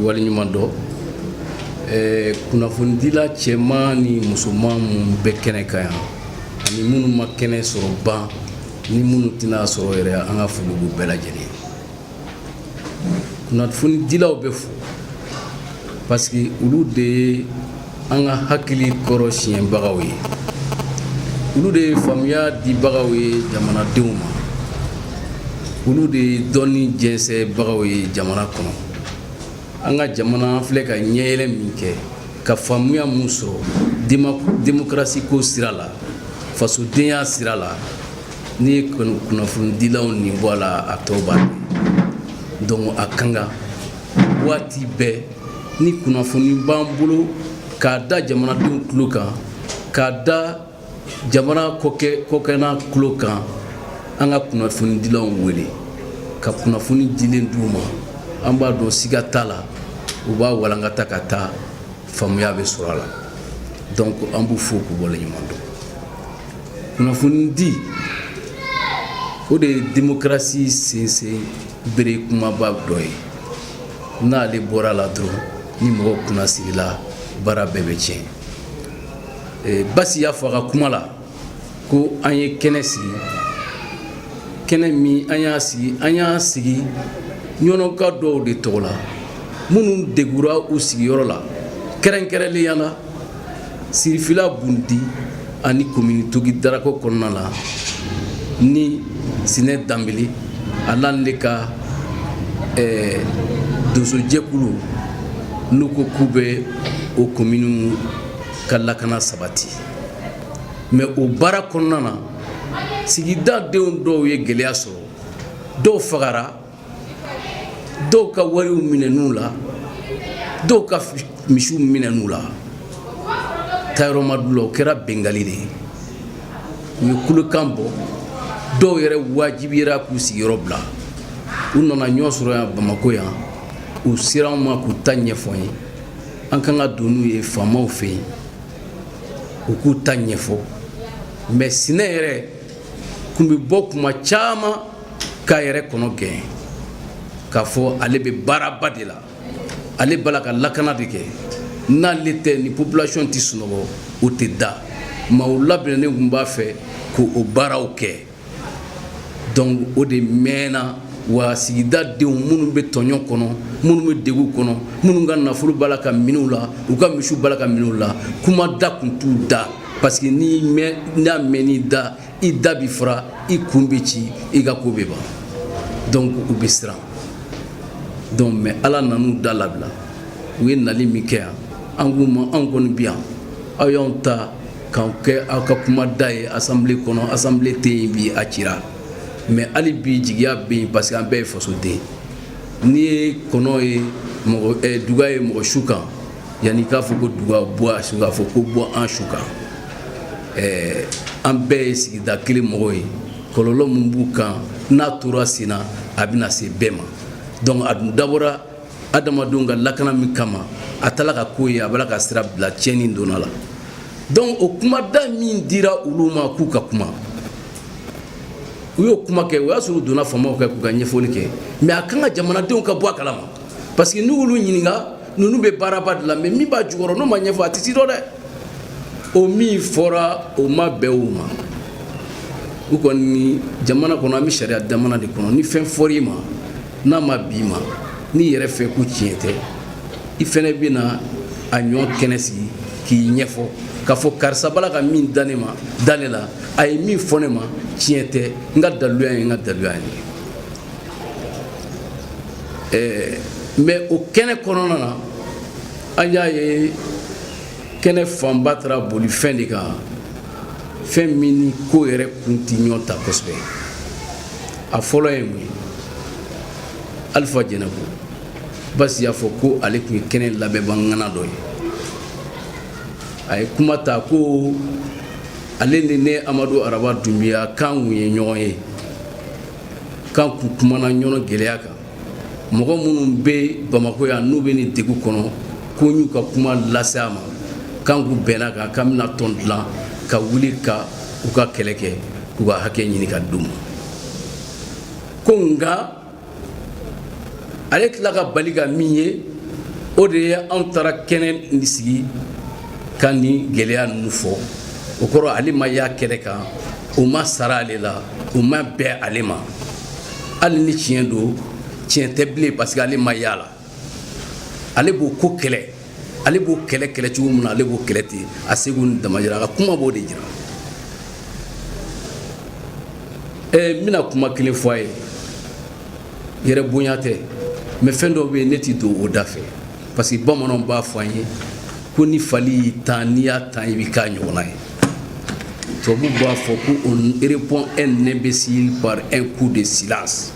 Waleɲuman dɔn kunnafonidila cɛman ni musoman minnu bɛ kɛnɛ kan yan ani minnu ma kɛnɛ sɔrɔ ban ni minnu tɛna sɔrɔ yɛrɛ, an ka foli b'u bɛɛ lajɛlen. Kunnafonidilaw bɛ fo parce que olu de ye an ka hakili kɔrɔ siɲɛbagaw ye, olu de ye faamuya dibagaw ye jamanadenw ma, olu de ye dɔnni jɛnsɛnbagaw ye jamana kɔnɔ. An ka jamana filɛ ka ɲɛyɛlɛ min kɛ, ka faamuya mun sɔrɔ démocratie ko sira la, fasodenya sira la, n'i ye kunnafonidilaw nin bɔ a la, a tɔ b'a donc a kan ka waati bɛɛ ni kunnafoni b'an bolo k'a da jamanadenw tulo kan, k'a da jamana kɔkɛna tulo kan, an ka kunnafonidilaw wele ka kunnafoni dilen d'u ma. An b'a dɔn, siga t'a la, u b'a walankata ka taa, faamuya bɛ sɔrɔ a la. Donc an b'u fo k'u waleɲuman dɔn. Kunnafoni di, o de ye démocratie sinsin bere kumaba dɔ ye. N'ale bɔra la dɔrɔn, ni mɔgɔ kunna sirila, baara bɛɛ bɛ tiɲɛ. Basi y'a fɔ a ka kuma la ko an ye kɛnɛ sigi, kɛnɛ min an y'a sigi, an y'a sigi ɲɔnɔka dɔw de tɔgɔ la, minnu degura u sigiyɔrɔ la, kɛrɛnkɛrɛnnenya la Sirifila Bundi ani commune Togi Darakɔ kɔnɔna la, ni Sinɛ Danbele ale ka donsojɛkulu n'u ko k'u bɛ o commune ka lakana sabati. Mais o baara kɔnɔna na, sigida denw dɔw ye gɛlɛya sɔrɔ, dɔw fagara, dɔw ka wariw minɛn'u la, dɔw ka misiw minɛn'u la tayɔrɔmadu la. O kɛra bengali de ye, u ye kulekan bɔ, dɔw yɛrɛ wajibiyara k'u sigiyɔrɔ bila. U nana ɲɔgɔn sɔrɔ yan Bamakɔ yan, u sera anw ma k'u ta ɲɛfɔ an ye. An kan ka don n'u ye faamaw fɛ yen, u k'u ta ɲɛfɔ. Mais Sinɛ yɛrɛ kun bɛ bɔ kuma caman k'a yɛrɛ kɔnɔ gɛn k'a fɔ ale bɛ baaraba de la, ale b'a la ka lakana de kɛ, n'ale tɛ ni population tɛ sunɔgɔ, o tɛ da. Maaw labɛnnen tun b'a fɛ k'o baaraw kɛ. Donc o de mɛnna wa sigida denw minnu bɛ tɔɲɔ kɔnɔ, minnu bɛ degun kɔnɔ, minnu ka nafolo b'a la ka minɛ u la, u ka misiw b'a la ka minɛ u la, kuma da kun t'u da, parce que n'i n'a mɛnn'i da, i da bi fara, i kun bɛ ci, i ka ko bɛ ban. Donc u bɛ siran. Donc mais Ala nan'u da labila. U ye nali min kɛ yan, an k'u ma, anw kɔni bi yan, aw y'anw ta k'an kɛ aw ka kuma da ye assemblée kɔnɔ. Assemblée tɛ yen bi, a cira, mais hali bi jigiya bɛ yen, parce que an bɛɛ ye fasoden. N'i ye kɔnɔ ye mɔgɔ duga ye mɔgɔ su kan, yanni i k'a fɔ ko duga bɔ a su, k'a fɔ ko bɔ an su kan. An bɛɛ ye sigida kelen mɔgɔ ye. Kɔlɔlɔ min b'u kan, n'a tora sen na, a bɛna se bɛɛ ma. Donc a dun dabɔra adamadenw ka lakana min kama, a taala ka ko ye, a b'a ka sira bila tiɲɛni donna la. Donc o kumada min dira olu ma k'u ka kuma, u y'o kuma kɛ. O y'a sɔrɔ u donna faamaw kɛ k'u ka ɲɛfɔli kɛ, mais a kan ka jamanadenw ka bɔ a kalama, parce que n'u y'olu ɲininka, ninnu bɛ baaraba de la, mais min b'a jukɔrɔ, n'o ma ɲɛfɔ, a tɛ si dɔn dɛ. O min fɔra, o ma bɛn u ma. U kɔni, jamana kɔnɔ, an bɛ sariya jamana de kɔnɔ. Ni fɛn fɔr'i ma, n'a ma b'i ma, n'i yɛrɛ fɛ ko tiɲɛ tɛ, i fɛnɛ bɛ na a ɲɔ kɛnɛ sigi k'i ɲɛfɔ k'a fɔ karisa b'a la ka min da ne ma, da ne la, a ye min fɔ ne ma, tiɲɛ tɛ, n ka daluya ye, n ka daluya ye. Mais o kɛnɛ kɔnɔna na, an y'a ye kɛnɛ fanba taara boli fɛn de kan, fɛn min ni ko yɛrɛ kun tɛ ɲɔgɔn ta kosɛbɛ. A fɔlɔ ye mun ye? Alifa Jɛnɛko Basi y'a fɔ ko ale tun ye kɛnɛ labɛnba ŋana dɔ ye. A ye kuma ta ko ale ni ne Amadu Araba Dunbiya kan kun ye ɲɔgɔn ye, kan kun kumana ɲɔgɔn gɛlɛya kan, mɔgɔ minnu bɛ Bamakɔ yan n'u bɛ nin degun kɔnɔ, ko n y'u ka kuma lase a ma, kan k'u bɛnna kan k'an bɛna tɔn dilan ka wuli ka u ka kɛlɛ kɛ, k'u ka hakɛ ɲini ka d'u ma. Ko nka ale tila ka bali ka min ye, O de ye anw taara kɛnɛ ni sigi ka nin gɛlɛya ninnu fɔ. O kɔrɔ, ale ma y'a kɛnɛ kan, o ma sara ale la, o ma bɛn ale ma. Hali ni tiɲɛ don, tiɲɛ tɛ bilen, parce que ale ma y'a la. Ale b'o ko kɛlɛ, ale b'o kɛlɛ kɛlɛ cogo min na, ale b'o kɛlɛ ten. A seko ni damajira, a ka kuma b'o de jira. N bɛna kuma kelen fɔ a ye. Yɛrɛ bonya tɛ, mais fɛn dɔw bɛ yen, ne ti don o da fɛ, parce que bamananw b'a fɔ an ye ko ni fali y'i tan, n'i y'a tan, i bɛ k'a ɲɔgɔnna ye. Tubabu b'a fɔ ko on répond un imbécile par un coup de silence.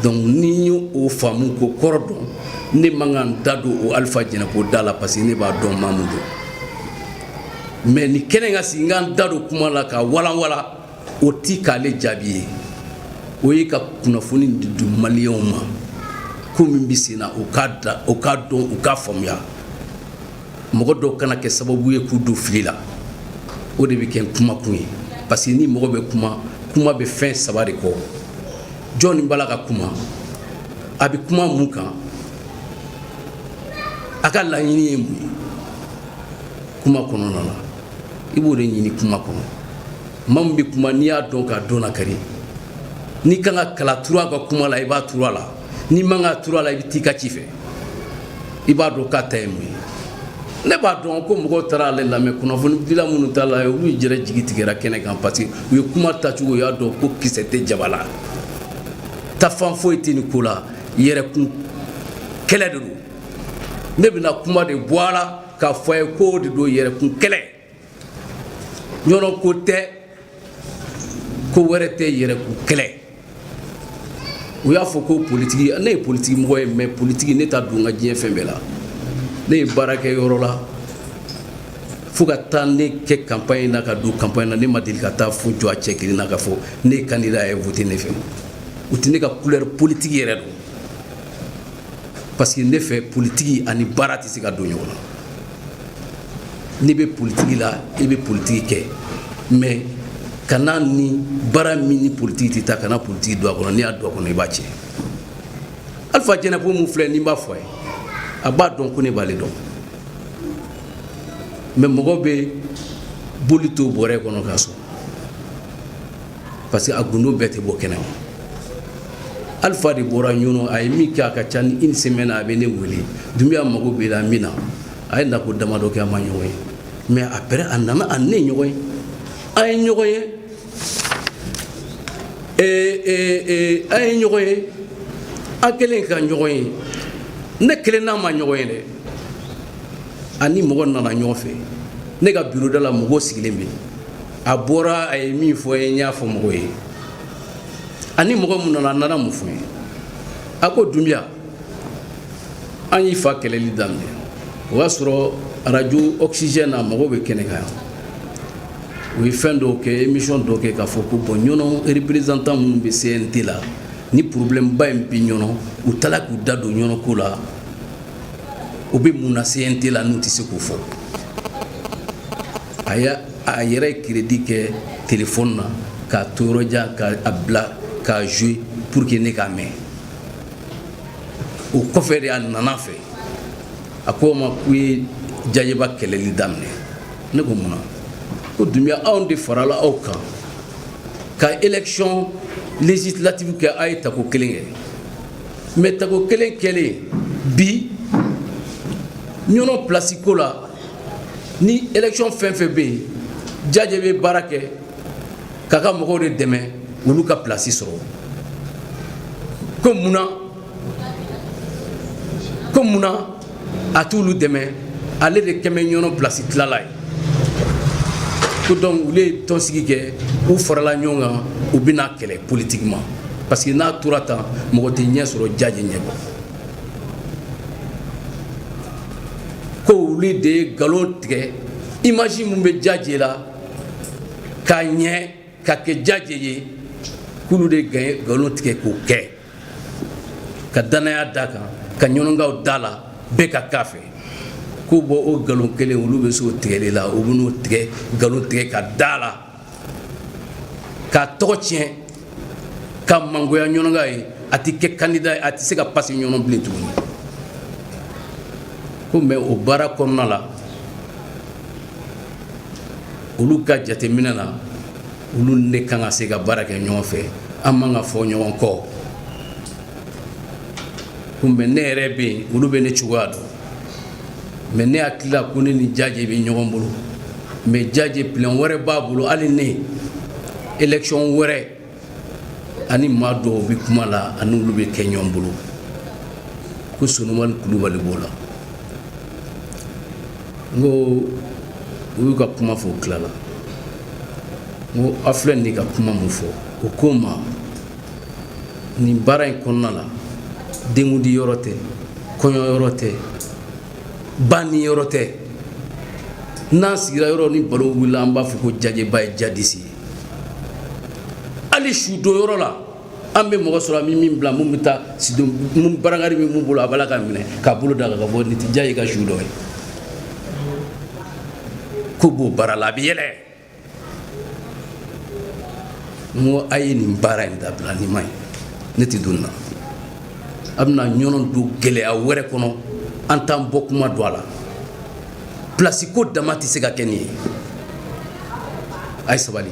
Donc ni n y'o faamu k'o kɔrɔ dɔn, ne man kan n da don o Alifa Jɛnɛpo da la, parce que ne b'a dɔn maa mun don. Mais ni kɛnɛ ka sigi, n ka n da don kuma la k'a walanwala, o ti k'ale jaabi ye. O ye ka kunnafoni di di maliyɛnw ma, ko min bɛ sen na, o k'a dɔn, u k'a faamuya, mɔgɔ dɔw kana kɛ sababu ye k'u don fili la. O de bɛ kɛ kumakun ye, parce que ni mɔgɔ bɛ kuma, kuma bɛ fɛn saba de kɔ: jɔnni b'a la ka kuma, a bɛ kuma mun kan, a ka laɲini ye mun ye kuma kɔnɔna na. I b'o de ɲini kuma kɔnɔ. Maa min bɛ kuma, n'i y'a dɔn k'a dɔn na kari, n'i kan ka kala turu a ka kuma la, i b'a turu a la. N'i man ka turu a la, i bɛ t'i ka ci fɛ. I b'a dɔn k'a ta ye mun ye. Ne b'a dɔn ko mɔgɔw taara ale lamɛn, kunnafonidila minnu t'a la, olu yɛrɛ jigi tigɛra kɛnɛ kan, parce que u ye kuma tacogo, u y'a dɔn ko kisɛ tɛ jaba la, tafan foyi tɛ nin ko la, yɛrɛkun kɛlɛ de don. Ne bɛna kuma de bɔ a la k'a fɔ a ye ko o de don, yɛrɛkun kɛlɛ, ɲɔnɔ ko tɛ, ko wɛrɛ tɛ, yɛrɛkun kɛlɛ. U y'a fɔ ko politiki, ne ye politiki mɔgɔ ye, mais politiki, ne t'a don n ka diɲɛ fɛn bɛɛ la. Ne ye baara kɛ yɔrɔ la fo ka taa ne kɛ campagne na, ka don campagne na, ne ma deli ka taa fo jɔ a cɛ kelen na k'a fɔ ne ye candidat ye, voté ne fɛ. U tɛ ne ka couleur politique yɛrɛ dɔn, parce que ne fɛ, politiki ani baara tɛ se ka don ɲɔgɔn na. N'i bɛ politiki la, i bɛ politiki kɛ, mais kana ni baara min ni politiki tɛ taa, kana politiki don a kɔnɔ. N'i y'a don a kɔnɔ, i b'a tiɲɛ. Alifa Jɛnɛpo mun filɛ, ni n b'a fɔ a ye, a b'a dɔn ko ne b'ale dɔn, mais mɔgɔ bɛ boli to bɔrɛ kɔnɔ ka sɔn, parce que a gundo bɛɛ tɛ bɔ kɛnɛ ma. Alifa de bɔra Ɲɔnɔ, a ye min kɛ, a ka ca ni une semaine, a bɛ ne wele: Dunbiya, mago b'i la min na. A ye nako damadɔ kɛ, a ma ɲɔgɔn ye, mais après a nana, a ne ɲɔgɔn ye, an ye ɲɔgɔn ye, an ye ɲɔgɔn ye, an kɛlen ka ɲɔgɔn ye, ne kelen n'a ma ɲɔgɔn ye dɛ, ani mɔgɔ nana ɲɔgɔn fɛ. Ne ka bureau da la, mɔgɔw sigilen bɛ. A bɔra, a ye min fɔ n ye, n y'a fɔ mɔgɔw ye. Ani mɔgɔ mun nana, a nana mun fɔ n ye? A ko: Dunbiya, an y'i fa kɛlɛli daminɛ, o y'a sɔrɔ arajo Oxygène na, mɔgɔw bɛ kɛnɛ kan yan. U ye fɛn dɔw kɛ, émission dɔw kɛ, k'a fɔ ko bon, Ɲɔnɔ représentant minnu bɛ CNT la, ni problème ba in bɛ Ɲɔnɔ, u taara k'u da don Ɲɔnɔ ko la, u bɛ mun na CNT la n'u tɛ se k'o fɔ? A y'a a yɛrɛ ye crédit kɛ téléphone na k'a to yɔrɔ jan, k'a bila k'a jouer pour que ne k'a mɛn. O kɔfɛ de, a nana fɛ, a ko ma k'u ye Jajeba kɛlɛli daminɛ. Ne ko mun na? Ko Dunbiya, anw de farala aw kan ka élection législative kɛ, a ye tako kelen kɛ, mais tako kelen kɛlen bi, Ɲɔnɔ place ko la, ni élection fɛn fɛn bɛ yen, Jajɛ bɛ baara kɛ k'a ka mɔgɔw de dɛmɛ, olu ka place sɔrɔ. Ko munna? Ko munna a t'olu dɛmɛ? Ale de kɛmɛ Ɲɔnɔ place tilala ye. Ko donc olu ye tɔnsigi kɛ, u farala ɲɔgɔn kan, u bɛna kɛlɛ politiquement, parce que n'a tora tan, mɔgɔ tɛ ɲɛ sɔrɔ Jajɛ ɲɛbɔ. Ko olu de ye nkalon tigɛ, image mun bɛ Jajɛ la k'a ɲɛ ka kɛ Jajɛ ye, k'olu de ye nkalon tigɛ k'o kɛ ka danaya d'a kan, ka ɲɔnɔnkaw da la, bɛɛ ka k'a fɛ. Ko bɔn, o nkalon kelen, olu bɛ se o tigɛli la, u bɛ n'o tigɛ, nkalon tigɛ ka da la, k'a tɔgɔ tiɲɛ, ka mangoya ɲɔnɔnka ye, a tɛ kɛ candidat ye, a tɛ se ka passer Ɲɔnɔ bilen tuguni. Ko mais o baara kɔnɔna la, olu ka jateminɛ na, olu ne kan ka se ka baara kɛ ɲɔgɔn fɛ, an man ka fɔ ɲɔgɔn kɔ. Ko mais ne yɛrɛ bɛ yen, olu bɛ ne cogoya dɔn, mais ne hakili la ko ne ni Jaje bɛ ɲɔgɔn bolo, mais Jaje plan wɛrɛ b'a bolo. Hali ne élection wɛrɛ ani maa dɔw bɛ kuma la, ani olu bɛ kɛ ɲɔgɔn bolo, ko Solomani Kulubali b'o la. N ko u y'u ka kuma fɔ, u tilala. N ko aw filɛ nin ka kuma mun fɔ, o ko ma nin baara in kɔnɔna la, denkundi yɔrɔ tɛ, kɔɲɔ yɔrɔ tɛ, banni yɔrɔ tɛ. N'an sigira yɔrɔ ni baro wulila, an b'a fɔ ko Jajeba ye jadisi ye. Hali su don yɔrɔ la, an bɛ mɔgɔ sɔrɔ, an bɛ min bila, mun bɛ taa sidon, mun barangari bɛ mun bolo, a b'a la ka minɛ k'a bolo da kan ka fɔ nin tɛ Jaje ka su dɔ ye. Ko b'o baara la, a bɛ yɛlɛ. N ko a ye nin baara in dabila, nin man ɲi, ne tɛ don nin na. A bɛna ɲɔnɔ don gɛlɛya wɛrɛ kɔnɔ, an t'an bɔ kuma don a la. Pilasi ko dama tɛ se ka kɛ nin ye, a ye sabali.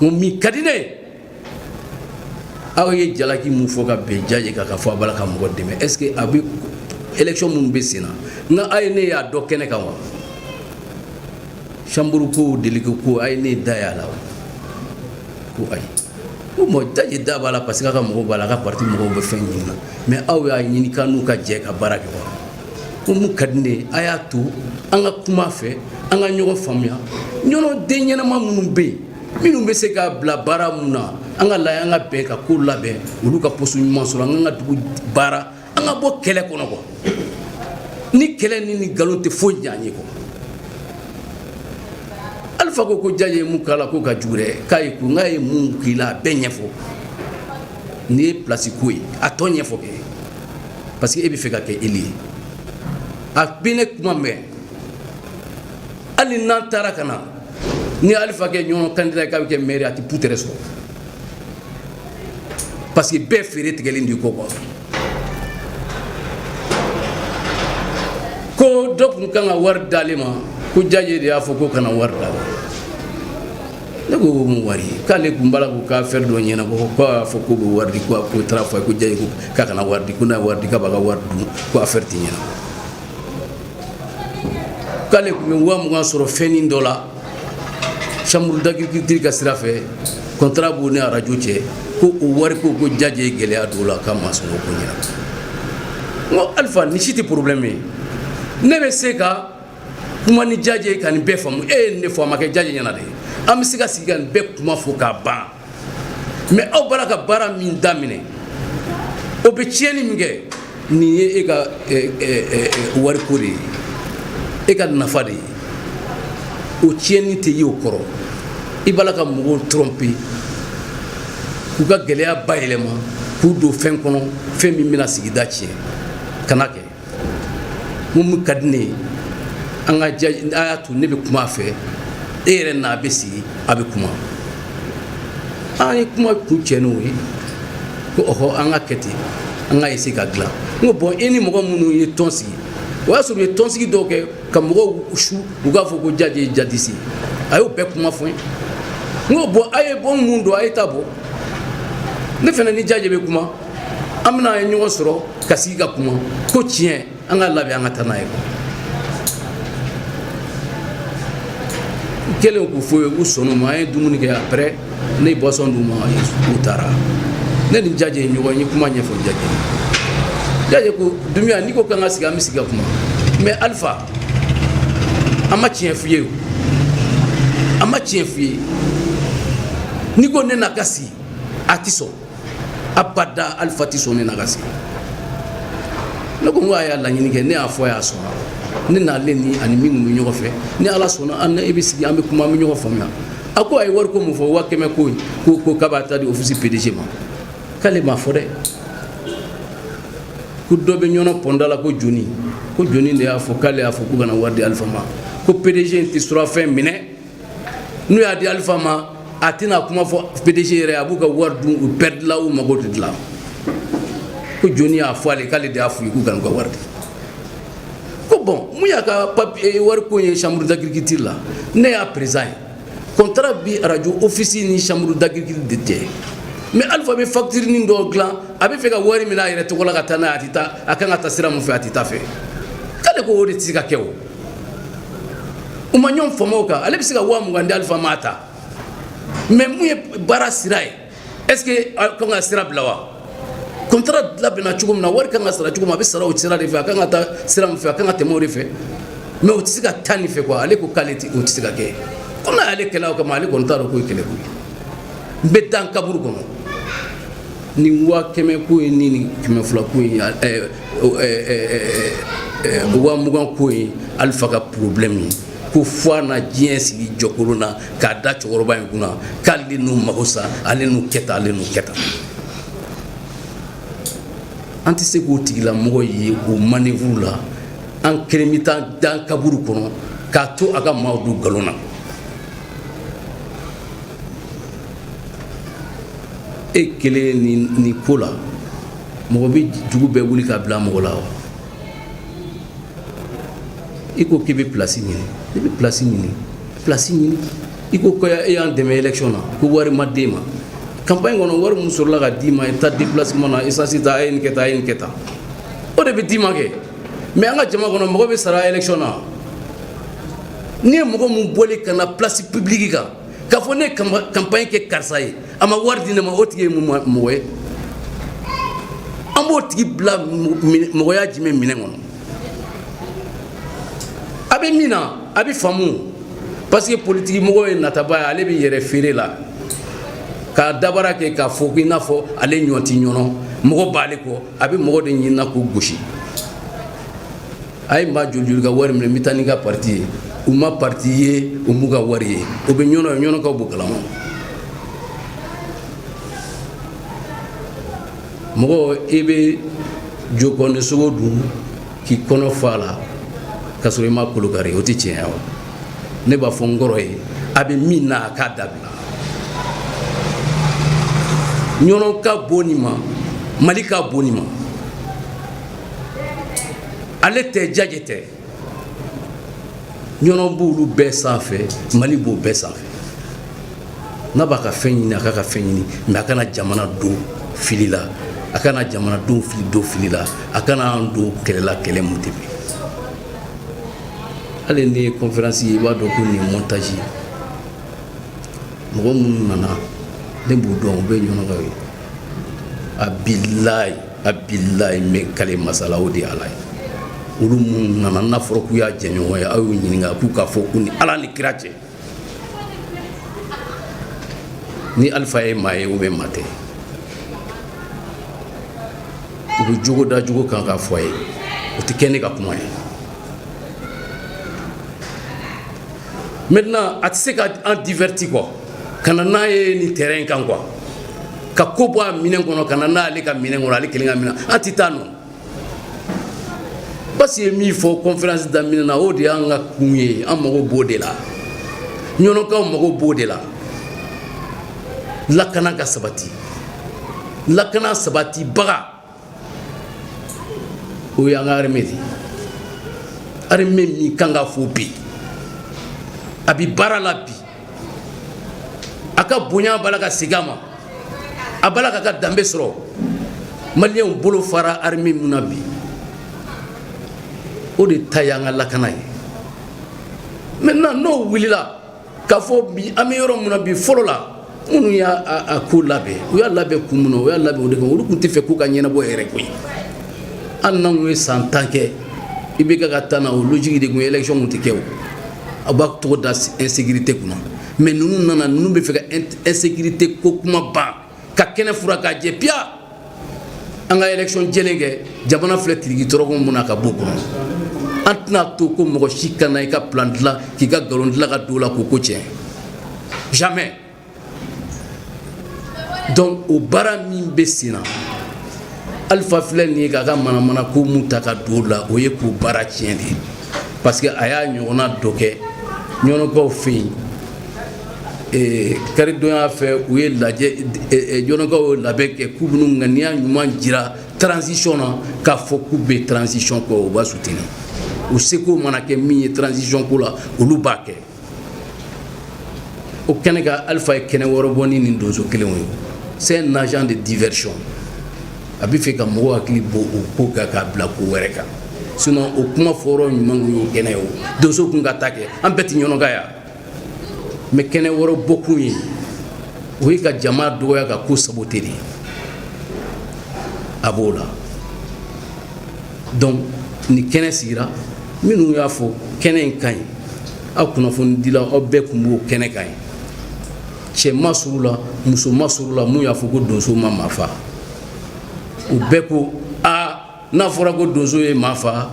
N ko min ka di ne ye, aw ye jalaki mun fɔ ka bɛn Jaje kan, ka fɔ a b'a la ka mɔgɔ dɛmɛ, est ce que a bɛ élection minnu bɛ sen na, nka a ye ne y'a dɔn kɛnɛ kan wa? Chambre ko, délégué ko, a ye ne da y'a la wa? Ko ayi. Ko bon, Jaje da b'a la parce que a ka mɔgɔw b'a la, a ka parti mɔgɔw bɛ fɛn ɲini na, mais aw y'a ɲini k'a n'u ka jɛ ka baara kɛ wa? Ko mun ka di ne ye, a y'a to an ka kuma fɛ, an ka ɲɔgɔn faamuya. Ɲɔnɔ den ɲɛnama minnu bɛ yen, minnu bɛ se ka bila baara mun na, an ka lajɛ, an ka bɛn ka ko labɛn, olu ka poste ɲuman sɔrɔ, an ka dugu baara, an ka bɔ kɛlɛ kɔnɔ quoi. Ni kɛlɛ ni nkalon tɛ foyi ɲɛ an ye quoi. Alifa ko ko Jaje ye mun k'a la, ko ka jugu dɛ. K'a ye ko n k'a ye mun k'i la, a bɛɛ ɲɛfɔ. Nin ye place ko ye, a tɔ ɲɛfɔ kɛ, parce que e bɛ fɛ ka kɛ élu ye. A bɛ ne kuma mɛn, hali n'an taara ka na ni Alifa kɛ ɲɔgɔn candidat k'a bɛ kɛ maire, a tɛ putere sɔrɔ, parce que bɛɛ feere tigɛlen de kɔ quoi. Ko dɔ tun kan ka wari d'ale ma, ko Jaje de y'a fɔ ko kana wari d'a ma. Ne ko mun wari? K'ale tun b'a la k'u ka affaire dɔ ɲɛnabɔ, ko y'a fɔ k'o bɛ wari di, ko ko taara fɔ a ye ko Jaje ko k'a kana wari di, ko n'a ye wari di k'a b'a ka wari dun, ko affaire tɛ ɲɛnabɔ. K'ale tun bɛ 20,000 sɔrɔ fɛnnin dɔ la, chambre d'agriculture ka sira fɛ, contrat b'u ni arajo cɛ, ko o wari ko ko Jaje ye gɛlɛya don o la, k'a ma sɔn o ko ɲɛnabɔ. N ko Alifa, nin si tɛ problème ye, ne bɛ se ka kuma ni Jaje ye ka nin bɛɛ faamu. E ye ne fɔ, a ma kɛ Jaje ɲɛna dɛ. An bɛ se ka sigi ka nin bɛɛ kuma fɔ k'a ban, mais aw bɔra ka baara min daminɛ, o bɛ tiɲɛni min kɛ, nin ye e ka wariko de ye, e ka nafa de ye. O tiɲɛni tɛ ye o kɔrɔ, i b'a la ka mɔgɔw tromper, k'u ka gɛlɛya bayɛlɛma, k'u don fɛn kɔnɔ, fɛn min bɛna sigida tiɲɛ. Kana kɛ. Mun ka di ne ye, an ka ja, a y'a to ne bɛ kuma a fɛ, e yɛrɛ n'a bɛ sigi, a bɛ kuma. An ye kuma kun cɛ n'o ye, ko ɔhɔ, an ka kɛ ten, an ka essayer ka dilan. N ko bon, e ni mɔgɔ minnu ye tɔn sigi, o y'a sɔrɔ u ye tɔn sigi dɔw kɛ ka mɔgɔw su, u k'a fɔ ko Jaje ye jadisi ye. A y'o bɛɛ kuma fɔ n ye. N ko bon, a ye bɔ mun don, a ye taa bɔ. Ne fana ni Jaje bɛ kuma, an bɛna ɲɔgɔn sɔrɔ ka sigi ka kuma, ko tiɲɛ, an ka labɛn, an ka taa n'a ye. Kɛlen k'u fɔ ye, u sɔnn'o ma. An ye dumuni kɛ, après ne ye boisson d'u ma, u taara. Ne ni Jaje ye ɲɔgɔn ye, kuma ɲɛfɔ Jaje. Jaje ko Dunbiya, n'i ko k'an ka sigi, an bɛ sigi ka kuma, mais Alifa, an ma tiɲɛ f'i ye o, an ma tiɲɛ f'i ye. N'i ko ne n'a ka sigi, a ti sɔn abada. Alifa ti sɔn ne n'a ka sigi. Ne ko n ko a y'a laɲini kɛ, ne y'a fɔ a y'a sɔnna. Ne n'ale ni ani min kun bɛ ɲɔgɔn fɛ, ni Ala sɔnna, an e bɛ sigi, an bɛ kuma, an bɛ ɲɔgɔn faamuya. A ko a ye wari ko mun fɔ, 100,000 ko in, ko k'a b'a ta di office PDG ma, k'ale m'a fɔ dɛ. Ko dɔ bɛ ɲɔnɔ pɔnda la, ko joni, ko joni de y'a fɔ k'ale y'a fɔ k'u kana wari di Alifa ma, ko PDG in tɛ surafɛn minɛ, n'u y'a di Alifa ma, a tɛna kuma fɔ PDG yɛrɛ, a b'u ka wari dun, u perdre la, u mago tɛ dilan. Ko joni y'a fɔ ale, k'ale de y'a f'u ye k'u kana u ka wari di. bon, mun y'a ka papier wari ko ye chambre d'agriculture la? Ne y'a président ye. Contrat bi radio office ni chambre d'agriculture de cɛ, mais Alpha bɛ facture nin dɔw dilan, a bɛ fɛ ka wari minɛ a yɛrɛ tɔgɔ la ka taa n'a ye. A tɛ taa, a kan ka taa sira mun fɛ, a tɛ taa fɛ. K'ale ko o de tɛ se ka kɛ. O u ma ɲɔgɔn faamu o kan. Ale bɛ se ka 20 000 di Alpha ma ta, mais mun ye baara sira ye? Est ce que a kan ka sira bila wa? Contrat labɛnna cogo min na, wari kan ka sara cogo min, a bɛ sara o sira de fɛ. A kan ka taa sira min fɛ, a kan ka tɛmɛ o de fɛ, mais o tɛ se ka taa nin fɛ quoi. Ale ko k'ale tɛ, o tɛ se ka kɛ. Ko n'a y'ale kɛlɛ o kama, ale kɔni t'a dɔn k'o ye kɛlɛ ko ye. N bɛ taa n kaburu kɔnɔ ni 100 000 ko ye, ni 200 ko ye, 20 000 ko ye. Alpha ka problème ye ko fo a na diɲɛ sigi jɔkolon na k'a da cɛkɔrɔba in kunna k'ale n'u mago sa, ale n'u kɛ tan, ale n'u kɛ tan. An tɛ se k'o tigilamɔgɔ ye o manœuvre la. An kelen bɛ taa dan kaburu kɔnɔ k'a to a ka maaw don nkalon na. E kelen ni ko la, mɔgɔ bɛ dugu bɛɛ wuli k'a bila mɔgɔ la wa? I ko k'i bɛ place ɲini, i bɛ place ɲini, place ɲini. I ko ko e y'an dɛmɛ élection na, ko wari ma d'e ma campagne kɔnɔ. Wari mun sɔrɔla ka d'i ma, i taa déplacement na, essence ta, a ye nin kɛ tan, a ye nin kɛ tan, o de bɛ d'i ma kɛ. Mais an ka jama kɔnɔ, mɔgɔ bɛ sara élection na. N'i ye mɔgɔ mun bɔli ka na place publique kan k'a fɔ ne ye campagne kɛ karisa ye, a ma wari di ne ma, o tigi ye mun mɔgɔ ye? An b'o tigi bila mɔgɔya jumɛn minɛn kɔnɔ? A bɛ min na, a bɛ faamu, parce que politiki mɔgɔ ye nataba ye. Ale bɛ yɛrɛ feere la k'a dabara kɛ k'a fɔ ko i n'a fɔ ale ɲɔ ti ɲɔnɔ, mɔgɔ b'ale kɔ. A bɛ mɔgɔ de ɲinina k'o gosi. A ye maa joli joli ka wari minɛ, n bɛ taa n'i ka parti ye. U ma parti ye, u m'u ka wari ye. O bɛ ɲɔnɔ ye, ɲɔnɔkaw b'o kalama. Mɔgɔ, i bɛ jokɔni sogo dun k'i kɔnɔ fa a la k'a sɔrɔ i ma kolo kari, o tɛ tiɲɛ ye wa? Ne b'a fɔ n kɔrɔ ye, a bɛ min na, a k'a dabila. Ɲɔnɔ ka bon nin ma, Mali ka bon nin ma. Ale tɛ, Jajɛ tɛ. Ɲɔnɔ b'olu bɛɛ sanfɛ, Mali b'o bɛɛ sanfɛ. N'a b'a ka fɛn ɲini, a k'a ka fɛn ɲini, mais a kana jamana don fili la, a kana jamanadenw fili don fili la, a kana an don kɛlɛ la, kɛlɛ mun tɛ bɛn. Hali ni ye conférence ye, i b'a dɔn ko nin ye montage ye. Mɔgɔ minnu nana, ne b'u dɔn, u bɛ ɲɔnɔkaw ye. A bilayi, a bilayi, n bɛ kale masala, o de ye Ala ye. Olu minnu nana, n'a fɔra k'u y'a jɛɲɔgɔn ye, aw y'u ɲininka k'u k'a fɔ k'u ni Ala ni kira cɛ, ni Alpha ye maa ye ou bien maa tɛ. U bɛ jogo da jogo kan k'a fɔ a ye, o tɛ kɛ ne ka kuma ye. Maintenant, a tɛ se ka an diverti quoi, ka na n'a ye nin terrain kan quoi, ka ko bɔ a minɛn kɔnɔ ka na n'ale ka minɛn kɔnɔ, ale kelen ka minɛn. An tɛ taa nɔ. Basi ye min fɔ conférence daminɛ na, o de y'an ka kun ye. An mago b'o de la, ɲɔnɔkaw mago b'o de la. Lakana ka sabati, lakana sabatibaga, o y'an ka armée de ye. Armée min kan ka fo bi, a bi baara la bi, a ka bonya b'a la ka segin a ma, a b'a la k'a ka danbe sɔrɔ. Maliyɛnw bolo fara armée mun na bi, o de ta y'an ka lakana ye. Maintenant, n'o wulila k'a fɔ bi, an bɛ yɔrɔ min na bi, fɔlɔ la, minnu y'a a ko labɛn, u y'a labɛn kun min na, u y'a labɛn o de kama. Olu tun tɛ fɛ k'u ka ɲɛnabɔ yɛrɛ koyi. Hali n'anw ye san 10 kɛ, i bɛ ka taa na o logique de kun ye, élection kun tɛ kɛ o. A b'a tɔgɔ da insécurité kunna. Mais ninnu nana, ninnu bɛ fɛ ka insécurité ko kuma ban, ka kɛnɛ fura k'a jɛ piya, an ka élection jɛlen kɛ. Jamana filɛ tiriki tɔrɔkɔ mun na, ka b'o kɔnɔ. An tɛna to ko mɔgɔ si kana i ka plan dilan, k'i ka nkalon dilan ka don o la k'o ko tiɲɛ, jamais. Donc o baara min bɛ sen na, Alpha filɛ nin ye k'a ka manamana ko mun ta ka don o la, o ye k'o baara tiɲɛ de ye, parce que a y'a ɲɔgɔnna dɔ kɛ ɲɔnɔkaw fɛ yen karidonya fɛ. U ye lajɛ, ɲɔnɔkaw ye labɛn kɛ k'u bɛn'u ŋaniya ɲuman jira transition na, k'a fɔ k'u bɛ transition kɔ, u b'a soutenir. U seko mana kɛ min ye transition ko la, olu b'a kɛ. O kɛnɛ kan, Alifa ye kɛnɛ wɛrɛ bɔ ni nin donso kelenw ye. C'est un agent de diversion. A bɛ fɛ ka mɔgɔw hakili bɔ o ko kan k'a bila ko wɛrɛ kan. Sinon o kuma fɔyɔrɔ ɲuman kun y'o kɛnɛ ye. O donso kun ka ta kɛ, an bɛɛ tɛ ɲɔgɔn kan yan. Mais kɛnɛ wɛrɛ bɔkun ye, o ye ka jama dɔgɔya, ka ko saboter de. A b'o la. Donc ni kɛnɛ sigira, minnu y'a fɔ kɛnɛ in ka ɲi, aw kunnafonidilaw, aw bɛɛ tun b'o kɛnɛ kan ye. Cɛ ma sɔrɔ la, muso ma sɔrɔ la mun y'a fɔ ko donso ma maa fa. U bɛɛ ko aa, n'a fɔra ko donso ye maa fa,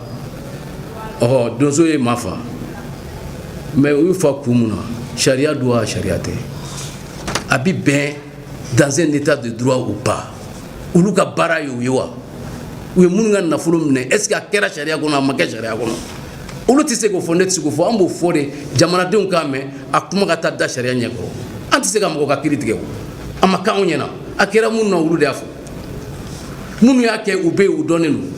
ɔhɔ, donso ye maa fa. Mais u y'u fa kun mun na? Sariya don wa, sariya tɛ? A bi bɛn dans un état de droit ou pas? Olu ka baara ye o ye wa? U ye minnu ka nafolo minɛ, est ce que a kɛra sariya kɔnɔ, a ma kɛ sariya kɔnɔ? Olu tɛ se k'o fɔ, ne tɛ se k'o fɔ. An b'o fɔ de jamanadenw k'a mɛn, a kuma ka taa da sariya ɲɛkɔrɔ. An tɛ se ka mɔgɔ ka kiiri tigɛ. O a ma k'anw ɲɛna. A kɛra minnu na, olu de y'a fɔ. Minnu y'a kɛ, u bɛ yen, u dɔnnen don.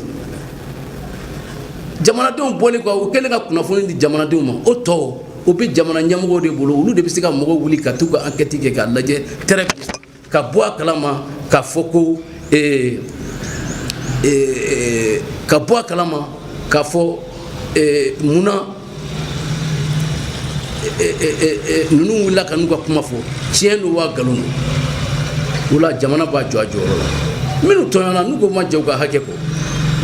Jamanadenw bɔlen kɔ, u kɛlen ka kunnafoni di jamanadenw ma, o tɔ o bɛ jamana ɲɛmɔgɔw de bolo. Olu de bɛ se ka mɔgɔw wuli ka t'u ka enquête kɛ k'a lajɛ très bien, ka bɔ a kalama k'a fɔ ko ka bɔ a kalama k'a fɔ munna ninnu wulila ka n'u ka kuma fɔ, tiɲɛ don wa, nkalon don. O la, jamana b'a jɔ a jɔyɔrɔ la. Minnu tɔɲɔna, n'u ko ma jɛ u ka hakɛ kɔ,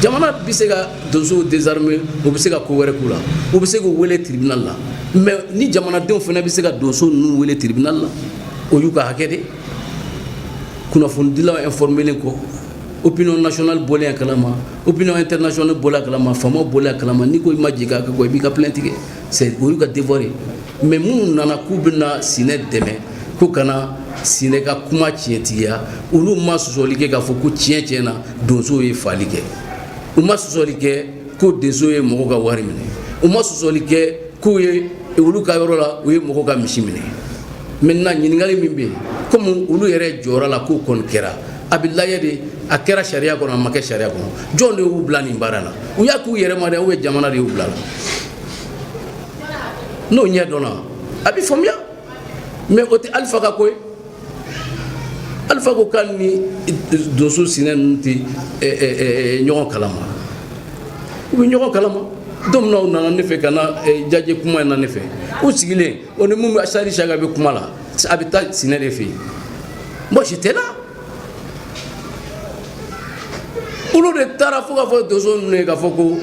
jamana bɛ se ka donsow désarmer, u bɛ se ka ko wɛrɛ k'u la, u bɛ se k'u wele tribunal la. Mais ni jamanadenw fana bɛ se ka donso ninnu wele tribunal la, o y'u ka hakɛ de. Kunnafonidilaw informelen kɔ, opinion nationale bɔlen a kalama, opinion internationale bɔlen a kalama, faamaw bɔlen a kalama, n'i ko i ma jɛ k'a kɛ kɔ, i b'i ka plainte kɛ. C'est o y'u ka devoir ye. Mais minnu nana k'u bɛna Sinɛ dɛmɛ, ko kana Sinɛ ka kuma tiɲɛtigiya, olu ma sɔsɔli kɛ k'a fɔ ko tiɲɛ tiɲɛ na donsow ye faali kɛ. U ma sɔsɔli kɛ ko donso ye mɔgɔw ka wari minɛ. U ma sɔsɔli kɛ k'u ye olu ka yɔrɔ la, u ye mɔgɔw ka misi minɛ. Maintenant, ɲininkali min bɛ yen, komi olu yɛrɛ jɔyɔrɔ la k'o kɔni kɛra, a bɛ lajɛ de, a kɛra sariya kɔnɔ, a ma kɛ sariya kɔnɔ? Jɔn de y'u bila nin baara la? U y'a k'u yɛrɛ ma dɛ, ou bien jamana de y'u bila la? N'o ɲɛ dɔnna, a bɛ faamuya. Mais o tɛ Alifa ka ko ye. Alifa ko k'ale ni donso Sinɛ ninnu tɛ ɲɔgɔn kalama. U bɛ ɲɔgɔn kalama. Don min na u nana ne fɛ ka na jaje kuma in na ne fɛ, u sigilen, o ni mun bɛ sari saka bɛ kuma la, a bɛ taa Sinɛ de fɛ yen. Moi, j'étais là. Olu de taara fo k'a fɔ donso ninnu ye k'a fɔ ko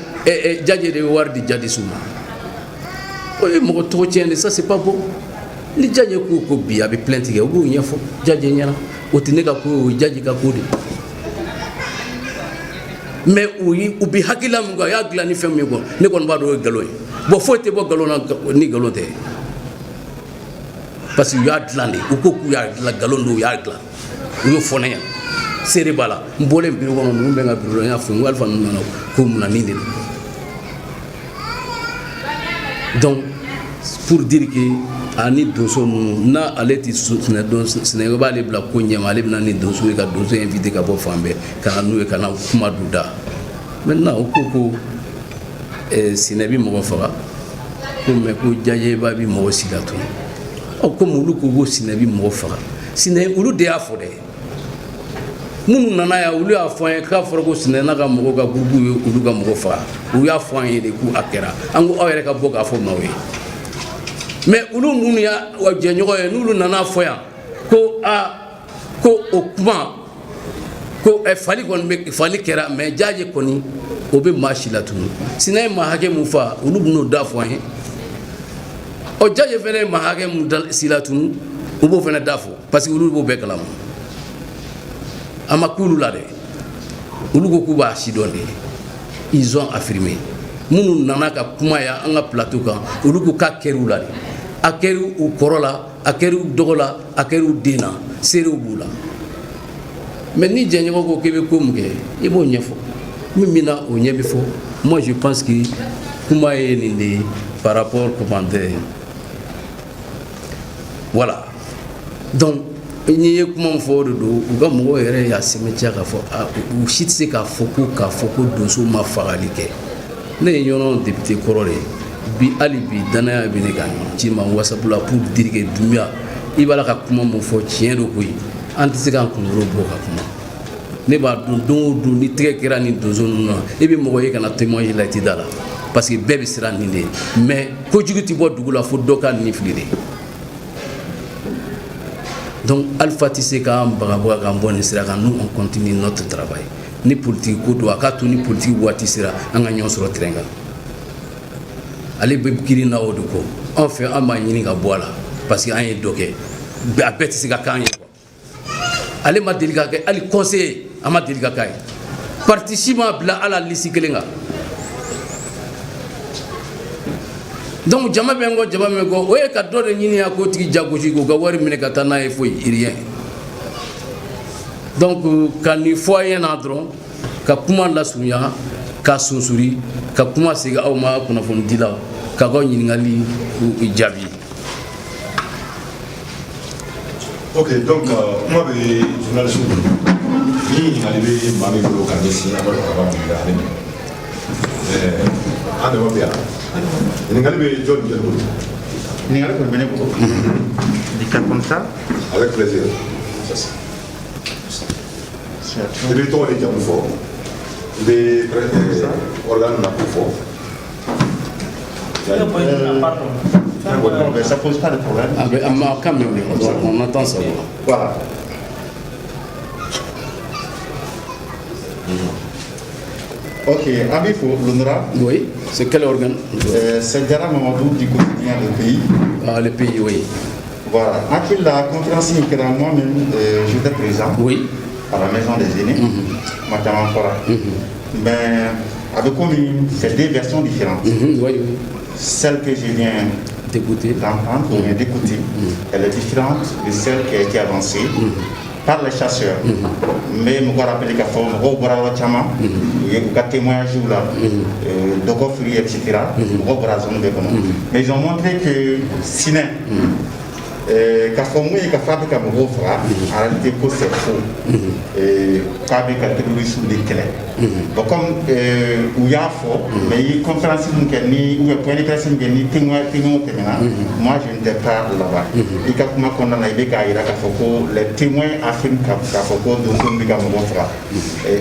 jaje de bɛ wari di jadisiw ma. O ye mɔgɔ tɔgɔ tiɲɛ de. Ça, c'est pas bon. Ni jaje ko ko bi a bɛ plainte kɛ, u b'o ɲɛfɔ jaje ɲɛna. O tɛ ne ka ko ye, o ye jaje ka ko de. Mais u u bɛ hakilila min kan, u y'a dilan ni fɛn min ye kɔ, ne kɔni b'a dɔn o ye nkalon ye. Bon, foyi tɛ bɔ nkalon na ni nkalon tɛ, parce que u y'a dilan de. U ko k'u y'a dilan, nkalon don, u y'a dilan, u y'o fɔ ne ɲɛna. Seere b'a la. N bɔlen bureau kɔnɔ, ninnu bɛ n ka bureau la, n y'a fɔ n ko Alifa ninnu nana ko mun na nin de don. Donc pour dire que ani donso ninnu n'a ale ti sinɛ don, sinɛ b'ale bila ko ɲɛma, ale bɛna ni donso ye, ka donso invité ka bɔ fan bɛɛ ka na n'u ye, ka na kuma d'u da. Maintenant, u ko ko sinɛ bi mɔgɔ faga ko, mais ko jajeba bi mɔgɔ si la tun. Ɔ, komi olu ko ko sinɛ bi mɔgɔ faga, sinɛ olu de y'a fɔ dɛ. Minnu nana yan, olu y'a fɔ an ye k'a fɔra ko sinɛ n'a ka mɔgɔw ka groupe ye olu ka mɔgɔ faga. U y'a fɔ an ye de k'u a kɛra. An ko aw yɛrɛ ka bɔ k'a fɔ maaw ye. Mais olu minnu y'a jɛɲɔgɔn ye, n'olu nana fɔ yan ko aa, ko o kuma ko fali kɔni bɛ, fali kɛra, mais jaje kɔni o bɛ maa si latunu. Sinɛ ye maa hakɛ mun fa, olu bɛn'o da fɔ an ye. Ɔ, jaje fɛnɛ ye maa hakɛ mun si latunu, u b'o fɛnɛ da fɔ, parce que olu b'o bɛɛ kalama. A ma k'olu la dɛ, olu ko k'u b'a si dɔn de. Ils ont affirmé. Minnu nana ka kuma yan an ka plateau kan, olu ko k'a kɛr'u la de, a kɛr'u u kɔrɔ la, a kɛr'u dɔgɔ la, a kɛr'u den na, seerew b'u la. Mais ni jɛɲɔgɔn ko k'i bɛ ko min kɛ, i b'o ɲɛfɔ. Min bɛ na, o ɲɛ bɛ fɔ. Moi, je pense que kuma ye nin de ye par rapport, comment dire, voilà. Donc n'i ye kuma min fɔ, o de don. U ka mɔgɔw yɛrɛ y'a sɛmɛntiya k'a fɔ u si tɛ se k'a fɔ ko donso ma fagali kɛ. Ne ye Ɲɔnɔ député kɔrɔ de ye. Bi, hali bi, danaya bɛ ne kan. Ci ma WhatsApp la pour dire que Doumbia, i b'a la ka kuma mun fɔ, tiɲɛ don koyi. An tɛ se k'an kunkolo bɔ ka kuma. Ne b'a dɔn, don o don ni tɛgɛ kɛra nin donso ninnu na, i bɛ mɔgɔ ye ka na témoignage la, i tɛ da la, parce que bɛɛ bɛ siran nin de ye. Mais kojugu tɛ bɔ dugu la fo dɔ ka nin fili de. Donc Alpha tɛ se k'an bagabaga k'an bɔ nin sira kan. Nous, on continue notre travail. Ni politique ko don, a k'a to ni politique waati sera, an ka ɲɔgɔn sɔrɔ terrain kan. Ale bɛ girin na o de kɔ. Anw fɛ, an b'a ɲini ka bɔ a la, parce que an ye dɔ kɛ. A bɛɛ tɛ se ka k'an ye quoi. Ale ma deli ka kɛ hali conseiller, a ma deli ka k'a ye. Parti si ma bila ala liste kelen kan. Donc jama bɛ n kɔ, jama bɛ n kɔ, o ye ka dɔ de ɲini yan k'o tigi jagosi, k'o ka wari minɛ ka taa n'a ye, foyi rien. Donc ka nin fɔ a ɲɛna dɔrɔn, ka kuma lasurunya, ka sunsuri, ka kuma segin aw ma, kunnafonidilaw, k'aw ka ɲininkali jaabi. Ok, donc kuma bɛ journaliste bolo. Ni ɲininkali bɛ maa min bolo ka ɲɛsin Amadu Araba Doumbia ale ma, an dama bɛ yan. Ɲininkali bɛ jɔn ni jɔn bolo? Ɲininkali kɔni bɛ ne bolo. Di ka comme ça. Avec plaisir. I bɛ tɔgɔ ni jamu fɔ, i bɛ organe na k'o fɔ. Non, mais ça pose pas de problème. Ah, ben, ah, quand même, on attend ça. Voilà. Ok, Abi fo l'honorable. Oui, c'est quel organe? C'est Diarra Mamadou du quotidien Le Pays. Ah, Le Pays, oui. Voilà. À la conférence kɛra, moi-même, j'étais présent. À la maison des aînés, Matama Fora. Mais avec comme c'est deux versions différentes. Oui. Celle que je viens d'écouter, d'entendre ou bien d'écouter, elle est différente de celle qui a été avancée par les chasseurs. Mais je me rappelle k'a fɔ mɔgɔw bɔra yɔrɔ caman, u ye u ka témoignage la, Dɔgɔfiri, etc. Mɔgɔw bɔra zone bɛɛ kɔnɔ. Mais ils ont montré que Sinɛ, k'a fɔ mun ye k'a fɔ a bɛ ka mɔgɔw faga, en réalité ko c'est faux. K'a bɛ ka terroristes de kɛlɛ. Bon, comme u y'a fɔ, mais i ye conférence min kɛ ni ou bien point de presse min kɛ ni témoin témoin tɛmɛna, moi je n'étais pas là-bas. I ka kuma kɔnɔna na, i bɛ k'a jira k'a fɔ ko les témoins affirment k'a fɔ ko donso bɛ ka mɔgɔw faga.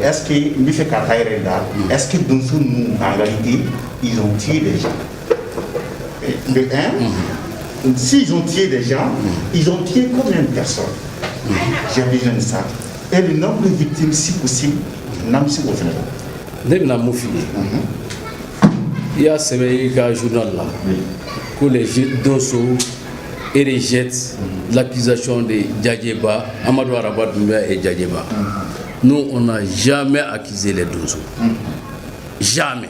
Est-ce que n bɛ fɛ ka taa yɛrɛ da, est-ce que donso ninnu, en réalité, ils ont tué des gens? De un, s'ils ont tué des gens, ils ont tué combien de personnes? J'ai besoin de ça. Et le nombre de victimes, si possible, n'an bɛ se k'o fɛnɛ dɔn. Ne bɛna mun f'i ye? I y'a sɛbɛn i ka journal la que les Donso rejettent l'accusation de Djadjeba, Amadou Araba Doumbia et Djadjeba. Nous, on n'a jamais accusé les Donso. Jamais.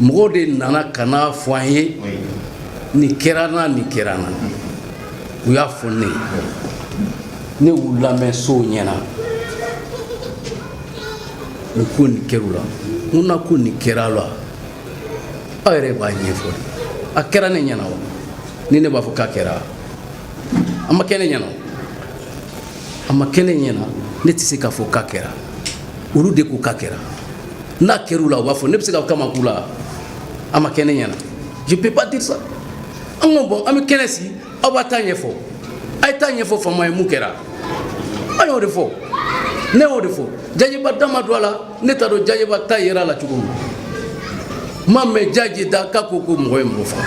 Mɔgɔw de nana ka n'a fɔ an ye, nin kɛra n na, nin kɛra n na. U y'a fɔ ne ye, ne y'u lamɛn sow ɲɛna. U ko nin kɛr'u la. N ko n'a ko nin kɛra la, aw yɛrɛ b'a ɲɛfɔ de. A kɛra ne ɲɛna wa? Ni ne b'a fɔ k'a kɛra, a ma kɛ ne ɲɛna o, a ma kɛ ne ɲɛna. Ne tɛ se k'a fɔ k'a kɛra. Olu de ko k'a kɛra. N'a kɛr'u la, u b'a fɔ. Ne bɛ se ka kama k'u la, a ma kɛ ne ɲɛna, je peux pas dire ça. An ko bon, an bɛ kɛnɛ sigi, aw b'a ta ɲɛfɔ, a ye taa ɲɛfɔ faama ye mun kɛra. An y'o de fɔ, ne y'o de fɔ. Jajeba da ma don a la. Ne t'a dɔn Jajeba ta yera a la cogo min. N m'a mɛn Jaje da k'a ko ko mɔgɔ ye mɔgɔ faga.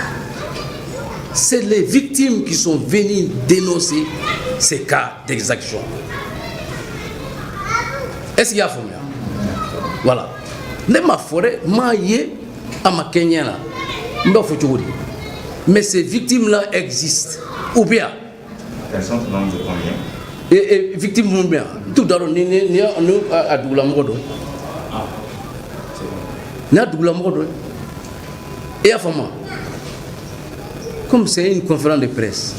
C'est les victimes qui sont venues dénoncer ces cas d'exaction. Est-ce qu'il y a faamuya? Voilà. Ne ma fɔ dɛ, n m'a ye, a ma kɛ ɲɛ na, n b'a fɔ cogo di? Mais ces victimes-là existent ou bien? Elles sont au nombre de combien? Et victime minnu bɛ yan, n t'u da dɔn. Ni a dugulamɔgɔ dɔ ye, ni a dugulamɔgɔ dɔ ye, i y'a faamu? Comme c'est une conférence de presse,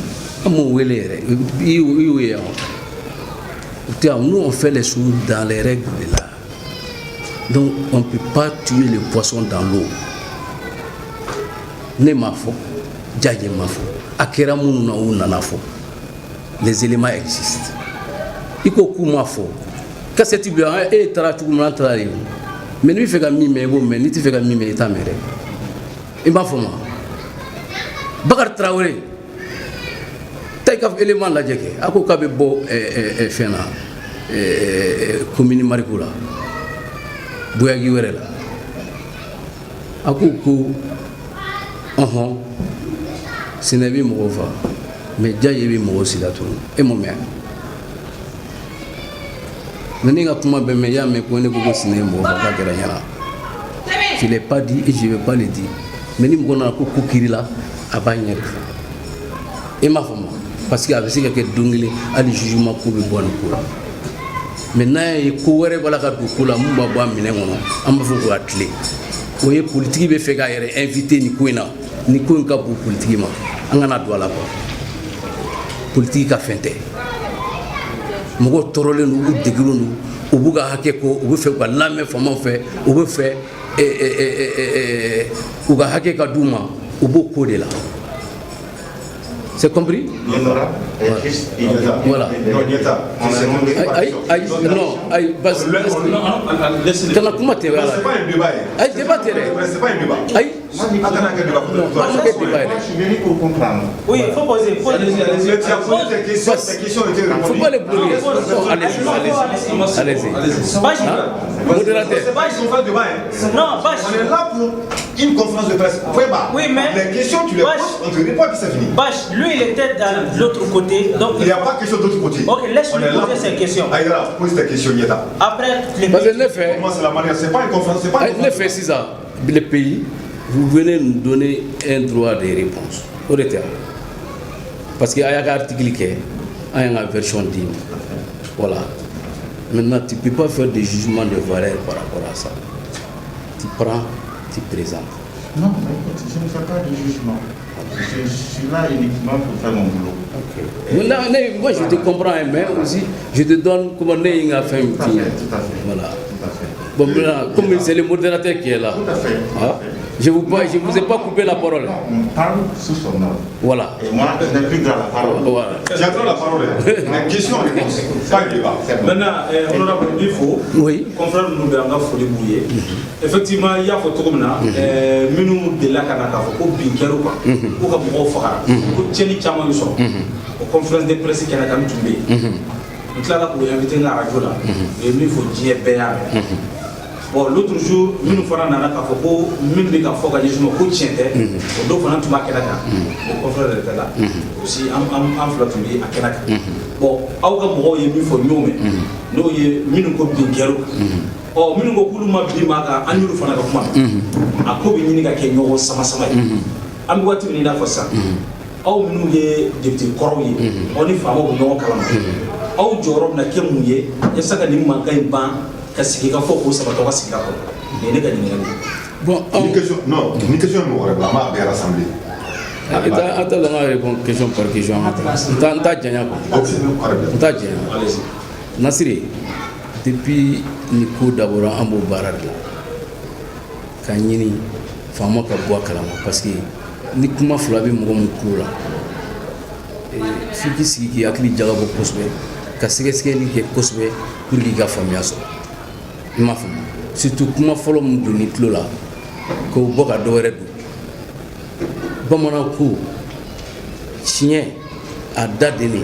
an m'o wele yɛrɛ, i y'o ye yan o tɛ yan. Nous, on fait les choses dans les règles de l'art. Donc on ne peut pas tuer le poisson dans l'eau. Ne m'a fɔ, Jaje m'a fɔ, a kɛra minnu na, u nana fɔ. Les éléments existent. I ko k'u m'a fɔ, kasɛti bɛ yan. E taara cogo min na, an taara yen. Mais n'i bɛ fɛ ka min mɛn, i b'o mɛn. N'i tɛ fɛ ka min mɛn, i t'a mɛn dɛ. I b'a fɔ ma Bakari Tarawele, taa i ka élément lajɛ kɛ. A ko k'a bɛ bɔ fɛn na, commune Mariko la, Boyagi wɛrɛ la. A ko ko ɔhɔn, sɛnɛ bɛ mɔgɔw faga, mais jaye bɛ mɔgɔw sida tunu. E m'o mɛn? Mais ne ka kuma bɛɛ mɛn, i y'a mɛn ko ne ko ko sɛnɛ ye mɔgɔ faga k'a kɛra ɲɛna? Je l'ai pas dit et je vais pas le dire. Mais ni mɔgɔ nana ko ko kiri la, a b'a ɲɛ de fɔ. E m'a faamu? Parce que a bɛ se ka kɛ don kelen, hali jugement ko bɛ bɔ nin ko la. Mais n'a ye ko wɛrɛ b'a la ka don ko la, mun b'a bɔ a minɛn kɔnɔ, an b'a fɔ ko a tile o ye politiki bɛ fɛ k'a yɛrɛ invité nin ko in na. Nin ko in ka bon politiki ma, an kana don a la quoi. Politiki ka fɛn tɛ. Mɔgɔw tɔɔrɔlen don, u degunnen don, u b'u ka hakɛ ko, u bɛ fɛ u ka lamɛn faamaw fɛ, u bɛ fɛ u ka hakɛ ka d'u ma, u b'o ko de la. C'est compris? Voilà. Ayi, ayi, non, ayi, bas. Kana kuma tɛ ala. C'est pas un débat. Ayi, débat tɛ dɛ. C'est pas un débat. Ayi. A kana kɛ débat. Non, an ma kɛ débat ye dɛ. Je suis venu pour comprendre. Oui, il faut poser. Faut Mais tu as posé tes questions, tes questions ont été répondues. Faut pas les bloquer. Bon, allez-y, allez-y. Allez-y. Bachi. Modérateur. C'est pas une conférence de débat. Hein. Non, Bachi. On est là pour une conférence de presse. Point barre. Oui, mais- Les questions, tu les Bachi. Poses, on te répond et puis c'est fini. Bache, lui, il était dans l'autre côté. Donc, Il n'y a pas question de l'autre côté. Ok, laisse-lui On est là poser ses questions. Aïdara, pose tes questions, Nieta. Après, les Parce que ne fɛ Comment c'est la manière? C'est pas une conférence, c'est pas une ne conférence. Fɛ sisan, le pays, vous venez nous donner un droit de réponse. O de tɛ wa? Parce que a y'a ka article kɛ, an y'an ka version d'i ma. Voilà. Maintenant, tu peux pas faire de jugement de valeur par rapport à ça. Tu prends, tu présentes. Non, mais écoute, je ne fais pas de jugement. Je suis là uniquement pour faire mon boulot. Ok. Là, moi, je te comprends, hein, mais aussi, je te donne comment ne y'a fait Tout à fait, tout à fait. Voilà. Tout à fait. Bon, maintenant, comme c'est le modérateur qui est là, Tout à fait. Tout à ah, fait. je vous ai pas coupé la parole. Non, on parle sous son ordre. Voilà. Et moi, je n'ai plus droit à la parole. Voilà. Tu as droit à la parole. Hein. Les questions, réponses. Pas un débat. C'est bon. Maintenant, honorable n b'i fo. Oui. Confrère ninnu bɛ, an ka foli b'u ye. Effectivement, i y'a fɔ cogo min na, minnu delila ka na k'a fɔ ko bin kɛr'u kan, k'u ka mɔgɔw fagara, ko tiɲɛni caman y'u sɔrɔ, o conférence de presse kɛnɛ kan, n tun bɛ yen. N tilala k'u invité n ka radio la, u ye min fɔ, diɲɛ bɛɛ y'a mɛn. Bon, l'autre jour, minnu fana nana k'a fɔ ko min bɛ ka fɔ ka ɲɛsin u ma ko tiɲɛ tɛ, o dɔw fana tun b'a kɛnɛ kan. O confrère yɛrɛ tɛ la aussi, an fila tun bɛ a kɛnɛ kan. Bon, aw ka mɔgɔw ye min fɔ, n y'o mɛn, n'o ye minnu ko bin kɛr'u kan. Ɔ, minnu ko k'olu ma bin maa kan, an y'olu fana ka kuma mɛn. A ko bɛ ɲini ka kɛ ɲɔgɔn sama sama ye. An bɛ waati min i n'a fɔ sisan, aw minnu ye député kɔrɔw ye, aw ni faamaw bɛ ɲɔgɔn kalama, aw jɔyɔrɔ bɛna kɛ mun ye yasa ka nin mankan in ban, ka sigi ka fɔ k'o sabati aw ka sigida kɔnɔ? Nin ye ne ka ɲininkali ye. Bon, Ni question, non, ni question ye mɔgɔ wɛrɛ bila, an b'a bɛɛ rassembler. an t'a dɔn ka répondre question par question. N t'a janya quoi. Ok, très bien. N t'a janya. Allez-y. Nasiri, depuis ni ko dabɔra, an b'o baara de la ka ɲini faama ka bɔ a kalama, parce que ni kuma fila bɛ mɔgɔ min tulo la, f'i k'i sigi k'i hakili jagabɔ kosɛbɛ, ka sɛgɛsɛgɛli kɛ kosɛbɛ pour que i ka faamuya sɔrɔ. I m'a faamu? Surtout kuma fɔlɔ min donn'i tulo la, k'o bɔ ka dɔ wɛrɛ don. Bamanan ko tiɲɛ a da deni,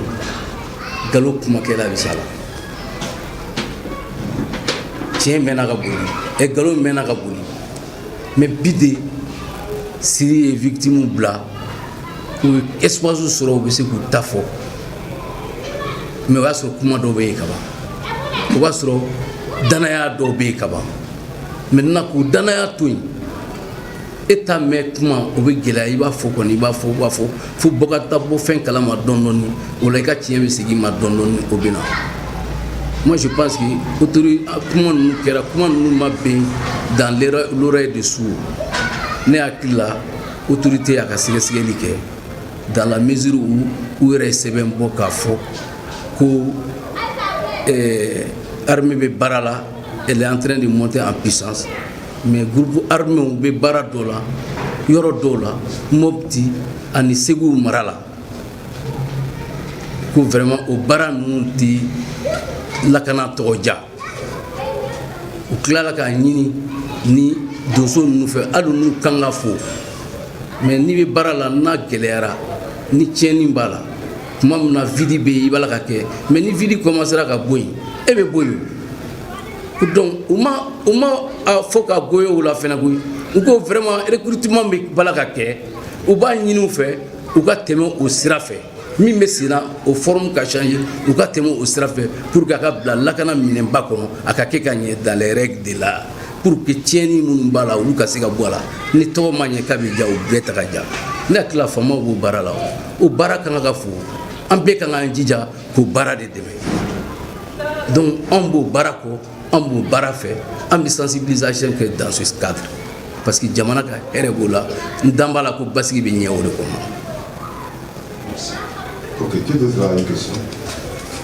nkalon kumakɛla bɛ s'a la. Tiɲɛ mɛnna ka boli, ɛ, nkalon mɛnna ka boli. Mais bi de, siri ye victime bila, u ye espace sɔrɔ, u bɛ se k'u ta fɔ. Mais o y'a sɔrɔ kuma dɔw bɛ yen ka ban, o b'a sɔrɔ danaya dɔw bɛ yen ka ban. Maintenant, k'u danaya to yen, e ta mɛn kuma, o bɛ gɛlɛya. I b'a fɔ kɔni, i b'a fɔ, i b'a fɔ fo bɔ ka taa bɔ fɛn kalama dɔɔni dɔɔni. O la, i ka tiɲɛ bɛ segin i ma dɔɔni dɔɔni, o bɛ na. Moi, je pense que autori kuma ninnu kɛra, kuma ninnu ma bɛn dans l'oreille de sourd. Ne hakili la, autorité y'a ka sɛgɛsɛgɛli kɛ dans la mesure où u yɛrɛ ye sɛbɛn bɔ k'a fɔ ko armée bɛ baara la, elle est en train de monter en puissance, mais groupe armé bɛ baara dɔ la yɔrɔ dɔw la, Mopti ani Segu mara la, ko vraiment o baara ninnu tɛ lakana tɔgɔ diya. U tilala k'a ɲini ni donso ninnu fɛ, hali n'u kan ka fo. Mais n'i bɛ baara la, n'a gɛlɛyara, ni tiɲɛni b'a la, tuma min na vide bɛ yen, i b'a la ka kɛ. Mais ni vide commencera ka bɔ yen, e bɛ bɔ yen. Donc u ma a fɔ ka goyo o la fɛnɛ koyi. U ko vraiment, recrutement bɛ bala ka kɛ, u b'a ɲini u fɛ u ka tɛmɛ o sira fɛ. Min bɛ sen na, o forme ka changer, u ka tɛmɛ o sira fɛ pour que a ka bila lakana minɛnba kɔnɔ, a ka kɛ ka ɲɛ dans les règles de l'art, pour que tiɲɛni minnu b'a la, olu ka se ka bɔ a la. Ni tɔgɔ ma ɲɛ k'a bɛ ja, o bɛɛ ta ka ja. Ne hakili la, faamaw b'o baara la. O baara kan ka fo, an bɛɛ kan k'an jija k'o baara de dɛmɛ. Donc anw b'o baara kɔ, an b'o baara fɛ, an bɛ sensibilisation kɛ dans ce cadre, parce que jamana ka hɛrɛ b'o la. N dan b'a la ko basigi bɛ ɲɛ o de kɔnɔ. Ok, qui d'autre a une question?